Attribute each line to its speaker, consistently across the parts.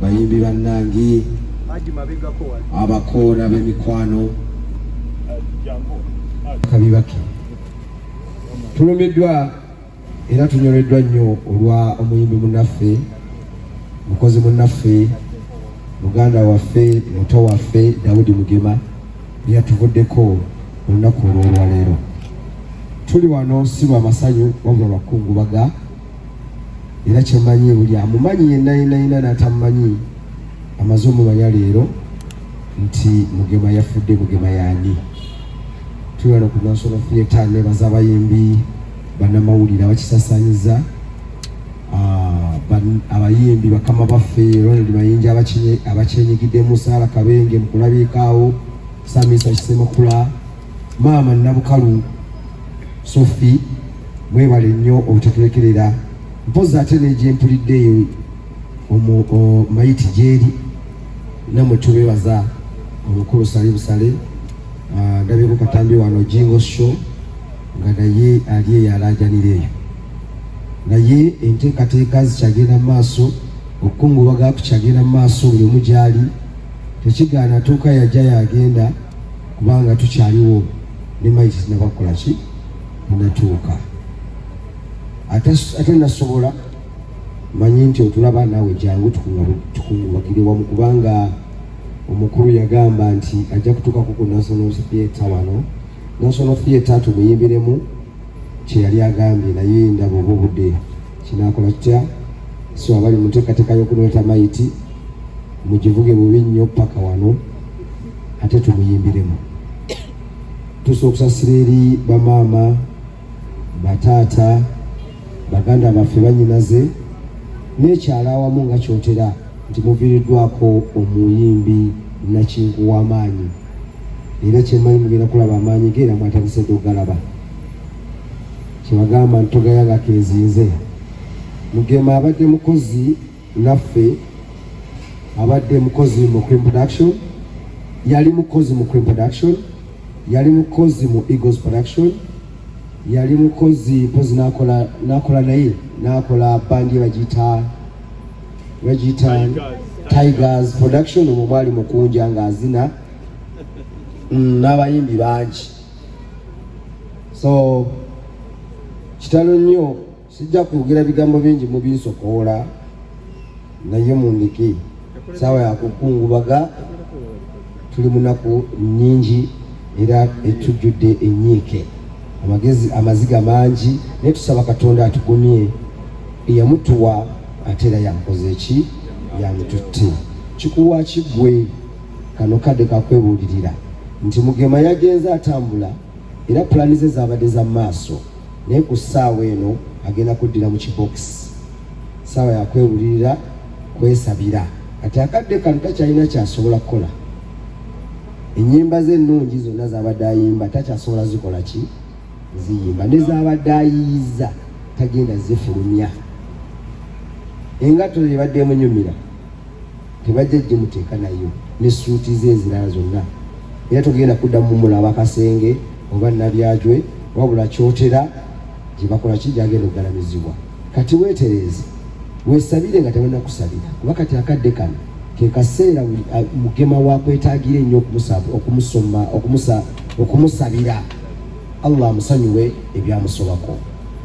Speaker 1: Bayimbi bannange, abakoona b'emikwano, kabibaki, tulumiddwa era tunyoleddwa nnyo olwa omuyimbi munnaffe, mukozi munnaffe, muganda waffe, muto waffe Daudi Mugema eyatuvuddeko olunaku olw'olwaleero. Tuli wano si lwa masanyu wabula lwa kukungubaga, era kyemmanyi buli amumanyi yenna yenna yenna n'atamumanyi amaze omumanya leero nti Mugema yafudde. Mugema yaani? Tuli wano ku National Theatre. Nebaza abayimbi, bannamawulire abakisasanyiza, abayimbi bakama baffe Ronald Mayinja abakyenyigiddemu, Saala Kabenge mu kulabikaawo, Samisa Kisemakula, Maama Nabukalu Sophie, mwebale nnyo obutatulekerera. Mpozi ate negyempulidde eyo mayiti gyeri, nammwe tubebaza. Omukulu Sali Busale, ndabyeko katambi wano Jingo Show nga naye ali eyo alajanira eyo, naye enteekateeka zikyagenda mu maaso, okukungubaga kukyagenda mu maaso, buli omu gyali tekigaana atuuka yajja yagenda, kubanga tukyaliwo ne mayiti tinabakola ki natuuka. Ate nasobola manyi nti otulaba naawe, jangu tukungubagire wamu, kubanga omukulu yagamba nti ajja kutuukako ku National Theatre wano, National Theatre tumuyimbiremu kyeyali agambye, naye ndaba oba obudde kinakola kitya. So abali mu nteekateeka y'okuleeta mayiti mugivuge bubi nnyo paka wano ate tumuyimbiremu. Tusobola okusasira eri bamaama, bataata, baganda baffe, banyinaze n'ekyalo awamu nga kyotera nti muviiriddwako omuyimbi nakinku w'amaanyi, era kyemmanyi mugenda kulaba amaanyi ge era mwatandise dde okugalaba. Kyebagamba nti togaya keezinze. Mugema abadde mukozi naffe, abadde mukozi mu Cream Production, yali mukozi mu Cream Production, yali mukozi mu Eagles Production, yali mukozi mpozi nakola naye nakola bandi bagiyita Tigers Production, omwo mwali mukunja ng'azina n'abayimbi bangi. So kitalo nnyo, sijja kwogera bigambo bingi mubinsokoola, naye mundeke, saawa yakukungubaga, tuli munaku nnyingi era etujjudde ennyiike, amagezi amaziga mangi, naye tusaba Katonda atugumye. Eyamutuwa ate era yamukoze eki yamututte. Kikuwa kiggwe kano kadde kakwebuulirira nti Mugema yagenze atambula era pulani ze zabadde za maaso, naye ku ssaawa eno agenda kuddira mu kibokisi. Ssaawa yakwebulirira, kwesabira. Kati akadde kano takyalina kyasobola kukola. Ennyimba ze ennungi zonna zabadde ayimba takyasobola zikola ki ziyimba, ne zabadde ayiyiza tagenda zifulumya. Engatto ebadde emunyumira tebajja gimuteeka nayo, ne suuti ze ezirala zonna, era togenda kuddamu mumulaba Kasenge oba Nabyajwe, wabula Kyotera gye bakola ki gyagenda okugalamizibwa. Kati weetereeze, weesabire nga tebonna kusabira, kuba kati akadde kano ke kaseera Mugema wakwetaagira ennyo okumusabira Allah amusonyiwe ebyamusobako.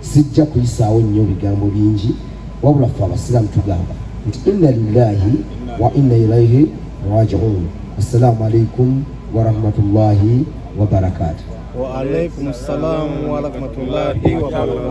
Speaker 1: Sijja kuyisaawo nnyo bigambo bingi, wabula ffe abasiraamu tugamba nti inna lillahi wa inna ilaihi rajiun. Assalamu alaikum warahmatullahi wabarakatuh.
Speaker 2: Wa alaikum salam wa rahmatullahi wa barakatuh.